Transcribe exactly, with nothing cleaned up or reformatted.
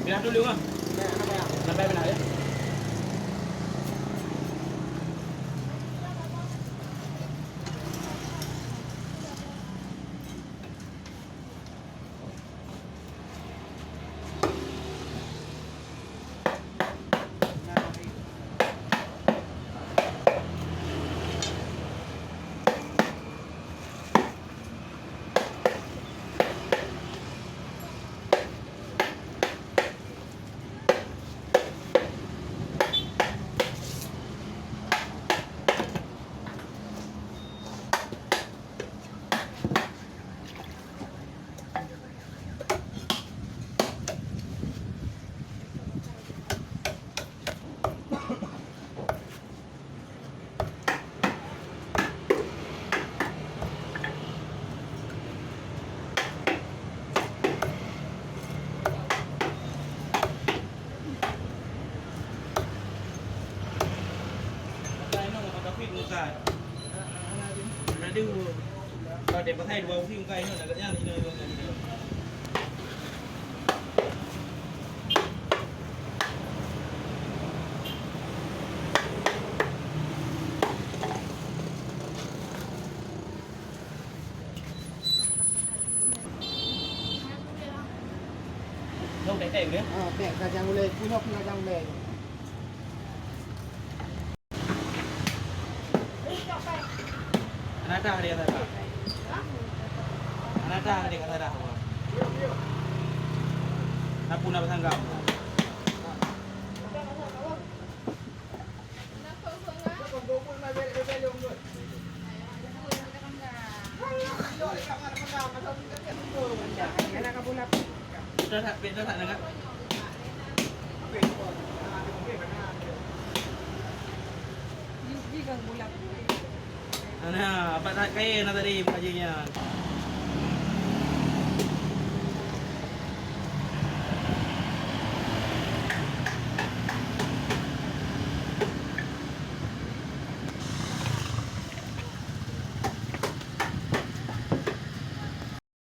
Pinah dulu, ah. Sampai pinah, ya. Dong tek-tek dia. Ha, tek kacang gulai. Punya pun kacang gulai. Hana dah dia kata dah. Hana dah dia kata dah. Tapi nak bersangka. Sudah tak, sudah tak dengar? Nah, apa tak kaya nak tadi, Pak Haji, ya.